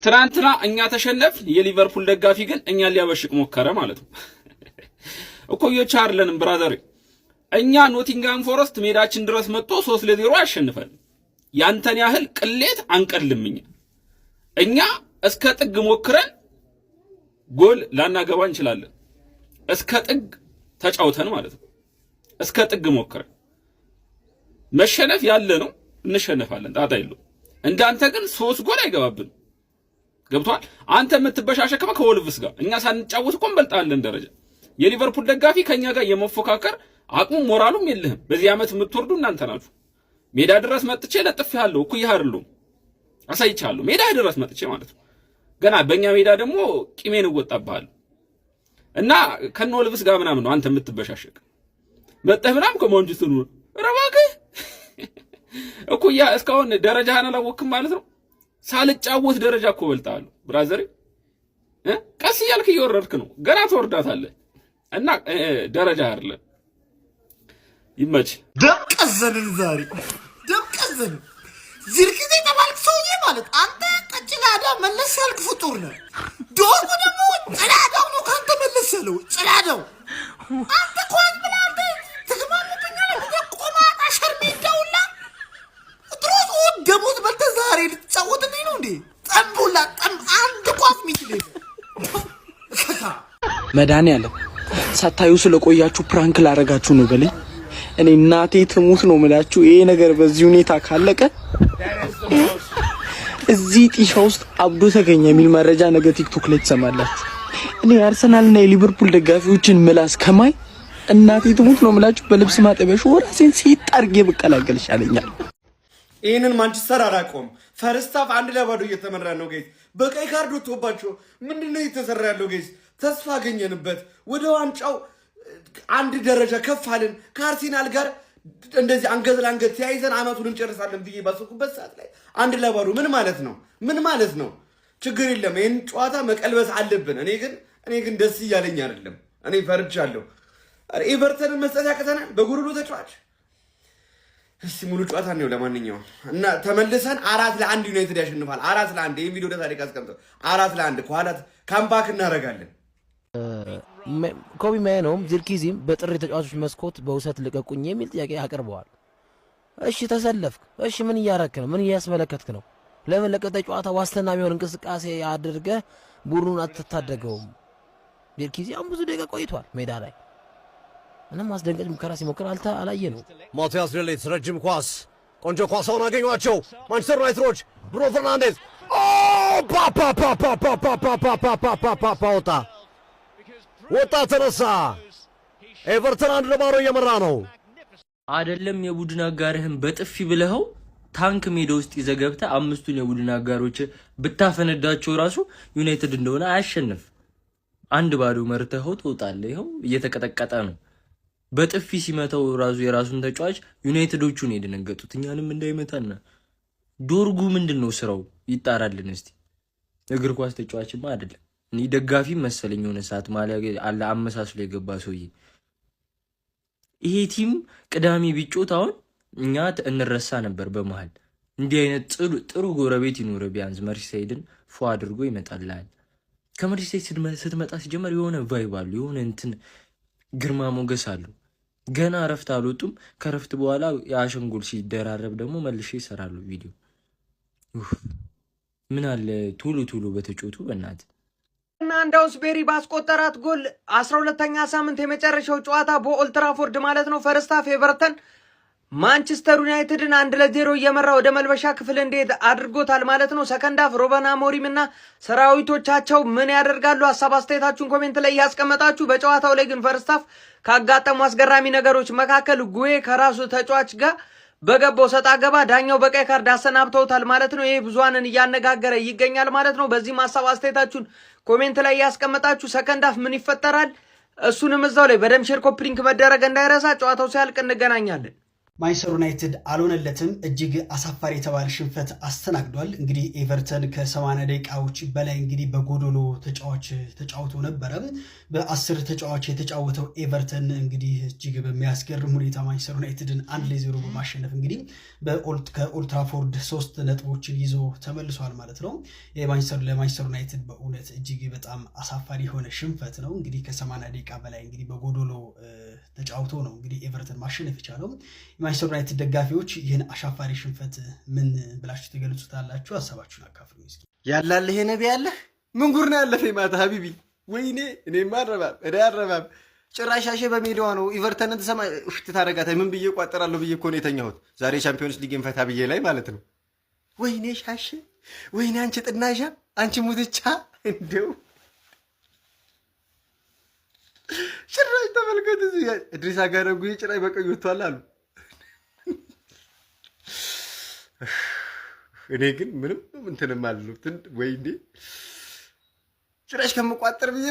ትናንትና እኛ ተሸነፍን፣ የሊቨርፑል ደጋፊ ግን እኛን ሊያበሽቅ ሞከረ ማለት ነው። እኩዮች አይደለንም brother። እኛ ኖቲንግሃም ፎረስት ሜዳችን ድረስ መጥቶ 3-0 ያሸንፈን። ያንተን ያህል ቅሌት አንቀልም። እኛ እስከ ጥግ ሞክረን ጎል ላናገባ እንችላለን። እስከ ጥግ ተጫውተን ማለት ነው። እስከ ጥግ ሞክረን መሸነፍ ያለ ነው፣ እንሸነፋለን፣ ጣጣ የለውም። እንዳንተ ግን ሶስት ጎል አይገባብን። ገብቷል። አንተ የምትበሻሸከመ ከወልቭስ ጋር እኛ ሳንጫወት እኮ እንበልጣለን ደረጃ። የሊቨርፑል ደጋፊ ከኛ ጋር የመፎካከር አቅሙ ሞራሉም የለህም። በዚህ ዓመት የምትወርዱ እናንተ ናችሁ። ሜዳ ድረስ መጥቼ ለጥፌሃለሁ። እኩያህ አይደለሁም፣ አሳይቻለሁ። ሜዳ ድረስ መጥቼ ማለት ነው። ገና በእኛ ሜዳ ደግሞ ቂሜን እወጣብሃለሁ እና ከነ ወልቭስ ጋር ምናምን ነው አንተ የምትበሻሸቅ መጠህ ምናምን ከማንቸስተር ነው። ኧረ እባክህ፣ እኩያ እስካሁን ደረጃህን አላወቅክም ማለት ነው። ሳልጫወት ደረጃ እኮ እበልጥሃለሁ brother። ቀስ እያልክ እየወረድክ ነው፣ ገና ትወርዳታለህ። እና ደረጃ አይደለም። ይመች። ደም ቀዘንን፣ ዛሬ ደም ቀዘንን። ዚርክዜ የተባልክ ሰውዬ ማለት አንተ ቀጭላዳ መለስ ያልክ ፍጡር ነህ። ዶርጉ ደግሞ ጭላዳው ነው ከአንተ መለስ ያለው ጭላዳው። አንተ ኳስ ብለህ አንተ ትግማሙብኛለህ። ቆማጣ ሸርሜዳውላ ድሮስ ደሞዝ በልተህ ዛሬ ልትጫወትልኝ ነው እንዴ? ጠንቡላ ጠንብ አንድ ኳስ የሚችል የለም። መድኃኒዓለም ሳታዩ ስለቆያችሁ prank ላረጋችሁ ነው በለኝ። እኔ እናቴ ትሙት ነው ምላችሁ። ይሄ ነገር በዚህ ሁኔታ ካለቀ እዚህ ጢሻ ውስጥ አብዶ ተገኘ የሚል መረጃ ነገ ቲክቶክ ላይ ትሰማላችሁ። እኔ የአርሰናልና የሊቨርፑል ደጋፊዎችን ምላስ ከማይ እናቴ ትሙት ነው ምላችሁ በልብስ ማጠቢያ ራሴን ሴት አድርጌ ብቀላቀል ይሻለኛል። ይህንን ማንቸስተር አላውቀውም። First half 1-0 እየተመራ ነው guys። በቀይ ካርድ ወጥቶባቸው ምንድን ነው እየተሰራ ያለው guys? ተስፋ አገኘንበት። ወደ ዋንጫው አንድ ደረጃ ከፍ አልን። ከአርሴናል ጋር እንደዚህ አንገት ለአንገት ተያይዘን አመቱን እንጨርሳለን ብዬ ባሰብኩበት ሰዓት ላይ 1-0 ምን ማለት ነው? ምን ማለት ነው? ችግር የለም፣ ይህን ጨዋታ መቀልበስ አለብን። እኔ ግን ደስ እያለኝ አይደለም። እኔ ፈርቻለሁ። ኤቨርተንን መስጠት ያቅተናል በጉርሉ ተጫዋች። እስቲ ሙሉ ጨዋታ ነው። ለማንኛውም እና ተመልሰን 4-1 ዩናይትድ ያሸንፋል። 4-1። ይህን ቪዲዮ ታሪክ አስቀምጠው። 4-1 ከኋላ comeback እናደርጋለን። ኮቢ ማይኖም ዚርኪዚም በጥር የተጫዋቾች መስኮት በውሰት ልቀቁኝ የሚል ጥያቄ አቅርበዋል። እሺ ተሰለፍክ። እሺ ምን እያረክ ነው? ምን እያስመለከትክ ነው? ለምን ለቀጣይ ጨዋታ ዋስትና የሚሆን እንቅስቃሴ አድርገህ ቡድኑን አትታደገውም? ዚርኪዚ አሁን ብዙ ደቂቃ ቆይቷል ሜዳ ላይ፣ ምንም አስደንጋጭ ሙከራ ሲሞክር አላየ ነው። ማቲያስ ዴሊት ረጅም ኳስ፣ ቆንጆ ኳስ አሁን አገኟቸው ማንቸስተር ዩናይትዶች። ብሩኖ ፈርናንዴዝ ፓፓፓፓፓፓፓፓፓፓፓ ወጣ ወጣ ተነሳ። ኤቨርተን 1-0 እየመራ ነው። አይደለም የቡድን አጋርህን በጥፊ ብለኸው ታንክ ሜዳ ውስጥ ይዘህ ገብተህ አምስቱን የቡድን አጋሮች ብታፈነዳቸው ራሱ ዩናይትድ እንደሆነ አያሸንፍ። 1-0 መርተኸው ትወጣለህ። ይኸው እየተቀጠቀጠ ነው። በጥፊ ሲመታው ራሱ የራሱን ተጫዋች ዩናይትዶቹን የደነገጡት እኛንም እንዳይመታና። ዶርጉ ምንድን ነው ስራው? ይጣራልን እስቲ። እግር ኳስ ተጫዋችማ አይደለም። እኔ ደጋፊ መሰለኝ የሆነ ሰዓት ማሊያ አለ አመሳስሎ የገባ ሰውዬ። ይሄ team ቅዳሜ ቢጮት አሁን እኛ እንረሳ ነበር በመሀል። እንዲህ አይነት ጥሩ ጎረቤት ይኑር። ቢያንስ መርሲሳይድን ፎ አድርጎ ይመጣልሃል። ከመርሲሳይድ ስትመጣ ሲጀመር የሆነ vibe አሉ፣ የሆነ እንትን ግርማ ሞገስ አሉ። ገና እረፍት አልወጡም። ከእረፍት በኋላ የአሸንጎል ሲደራረብ ደግሞ መልሼ ይሰራሉ ቪዲዮ። ምን አለ ቶሎ ቶሎ በተጮቱ በእናትህ። እና ዳውስቤሪ ባስቆጠራት ጎል 12ኛ ሳምንት የመጨረሻው ጨዋታ በኦልትራፎርድ ማለት ነው። First half ኤቨርተን ማንቸስተር ዩናይትድን 1-0 እየመራ ወደ መልበሻ ክፍል እንዲሄድ አድርጎታል ማለት ነው። Second half ሩበን አሞሪም እና ሰራዊቶቻቸው ምን ያደርጋሉ? ሀሳብ አስተያየታችሁን comment ላይ እያስቀመጣችሁ። በጨዋታው ላይ ግን first half ካጋጠሙ አስገራሚ ነገሮች መካከል ጉዌ ከራሱ ተጫዋች ጋር በገባው ሰጣ ገባ ዳኛው በቀይ ካርድ አሰናብተውታል ማለት ነው። ይሄ ብዙሃንን እያነጋገረ ይገኛል ማለት ነው። በዚህም ሀሳብ አስተያየታችሁን comment ላይ እያስቀመጣችሁ second half ምን ይፈጠራል? እሱንም እዛው ላይ በደም share copy link መደረግ እንዳይረሳ። ጨዋታው ሲያልቅ እንገናኛለን። ማንቸስተር ዩናይትድ አልሆነለትም። እጅግ አሳፋሪ የተባለ ሽንፈት አስተናግዷል። እንግዲህ ኤቨርተን ከ80 ደቂቃዎች በላይ እንግዲህ በጎዶሎ ተጫዋች ተጫውቶ ነበረ። በ10 ተጫዋች የተጫወተው ኤቨርተን እንግዲህ እጅግ በሚያስገርም ሁኔታ ማንቸስተር ዩናይትድን 1-0 በማሸነፍ እንግዲህ ከኦልትራፎርድ 3 ነጥቦችን ይዞ ተመልሷል ማለት ነው። ለማንቸስተር ዩናይትድ በእውነት እጅግ በጣም አሳፋሪ የሆነ ሽንፈት ነው። እንግዲህ ከ80 ደቂቃ በላይ እንግዲህ በጎዶሎ ተጫውቶ ነው እንግዲህ ኤቨርተን ማሸነፍ የቻለው። የማንቸስተር ዩናይትድ ደጋፊዎች ይህን አሳፋሪ ሽንፈት ምን ብላችሁ ትገልጹታላችሁ? ሀሳባችሁን አካፍሉ እስኪ። ያላልህ ነቢ ያለህ ምን ጉር ነው ያለፈኝ ማታ حبيبي። ወይኔ እኔማ አልረባም፣ እኔ አልረባም። ጭራሽ ሻሼ በሜዳዋ ነው ኤቨርተንን ትሰማ እፍት ታደርጋታለህ። ምን ብዬ ቋጠራለሁ ብዬ እኮ ነው የተኛሁት ዛሬ ቻምፒዮንስ ሊግ እንፈታ ብዬ ላይ ማለት ነው። ወይኔ ሻሼ፣ ወይኔ አንቺ ጥናሻ፣ አንቺ ሙትቻ፣ እንደው ጭራሽ ተመልከት። እዚህ እድሪስ አጋረጉ ጭራሽ በቀይ ወጥቷል አሉ። እኔ ግን ምንም እንትንም አልለው። ወይኔ ጭራሽ ከምቋጠር ብዬ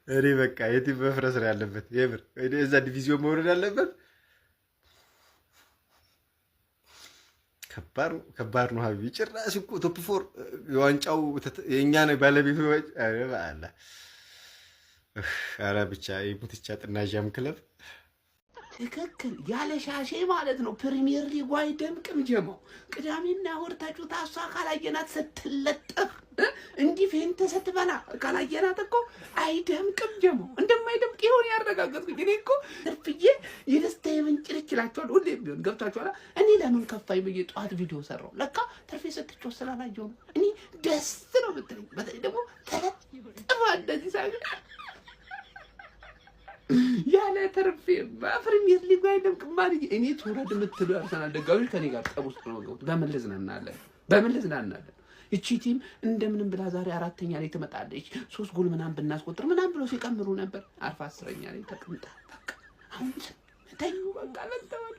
እኔ በቃ የ team መፍረስ ነው ያለበት። የምር እዛ ዲቪዚዮን መውረድ ያለበት። ከባድ ነው፣ ከባድ ነው حبيبي። ጭራሽ እኮ top four የዋንጫው የእኛ ነው ባለቤቱ። አለ ኧረ ብቻ የሙትቻ ጥናዣም ክለብ። ትክክል ያለ ሻሼ ማለት ነው። ፕሪሚየር ሊጉ አይደምቅም። ጀማው ቅዳሜና እሑድ ተጩታ እሷ ካላየናት ስትለጠፍ እንዲህ faint ስትበላ ካላየናት እኮ አይደምቅም። ጀማው እንደማይደምቅ ይሆን ያረጋገጥኩኝ። እኔ እኮ ትርፍዬ የደስታ ምንጭ ነች እላቸዋለሁ። ሁሌም ቢሆን ገብቷችኋል። እኔ ለምን ከፋኝ ብዬ ጠዋት ቪዲዮ ሰራው። ለካ ትርፌ ስትጮህ ስላላየሁ ነው። እኔ ደስ ነው የምትለኝ። በተለይ ደግሞ ተለጥፋ እንደዚህ ሳ ያለ ትርፌ ፕሪሚየር ሊጉ አይደምቅም ማለት። እኔ ትውረድ የምትሉ አርሰናል ደጋፊዎች ከኔ ጋር ጠብ ውስጥ ነው የምትገቡት። በምን ልዝናናለን? በምን ልዝናናለን? ይቺ team እንደምንም ብላ ዛሬ አራተኛ ላይ ትመጣለች፣ ሶስት ጎል ምናምን ብናስቆጥር ምናምን ብሎ ሲቀምሩ ነበር። አርፋ 10ኛ ላይ ተቀምጣ በቃ አሁን ተኙ በቃ ለተዋል።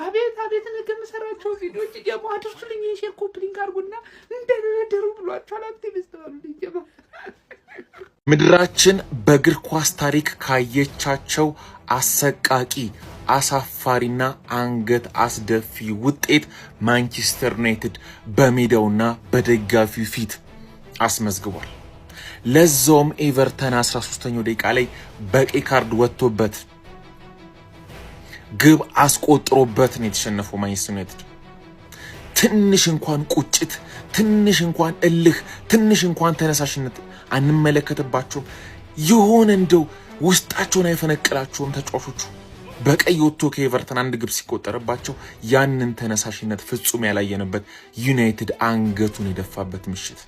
አቤት አቤት፣ ነገ የምሰራቸው ቪዲዮዎች ጀሞ አድርሱልኝ፣ share copy link አድርጉና እንደደሩ ብሏቸዋል። አክቲቪስት በሉልኝ ጀሞ። ምድራችን በእግር ኳስ ታሪክ ካየቻቸው አሰቃቂ፣ አሳፋሪና አንገት አስደፊ ውጤት ማንቸስተር ዩናይትድ በሜዳውና በደጋፊው ፊት አስመዝግቧል። ለዛውም ኤቨርተን 13ኛው ደቂቃ ላይ በቀይ ካርድ ወጥቶበት ግብ አስቆጥሮበት ነው የተሸነፈው ማንቸስተር ዩናይትድ። ትንሽ እንኳን ቁጭት፣ ትንሽ እንኳን እልህ፣ ትንሽ እንኳን ተነሳሽነት አንመለከትባቸውም። የሆነ እንደው ውስጣቸውን አይፈነቅላቸውም ተጫዋቾቹ። በቀይ ወጥቶ ከኤቨርተን አንድ ግብ ሲቆጠርባቸው ያንን ተነሳሽነት ፍጹም ያላየንበት፣ ዩናይትድ አንገቱን የደፋበት ምሽት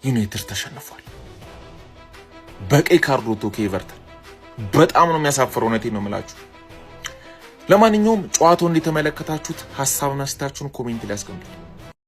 ዩናይትድ ተሸንፏል። በቀይ ካርድ ወጥቶ ከኤቨርተን በጣም ነው የሚያሳፍረው። እውነቴን ነው የምላችሁ። ለማንኛውም ጨዋታውን እንደተመለከታችሁት ሀሳብና አስተያየታችሁን comment ላይ አስቀምጡልኝ።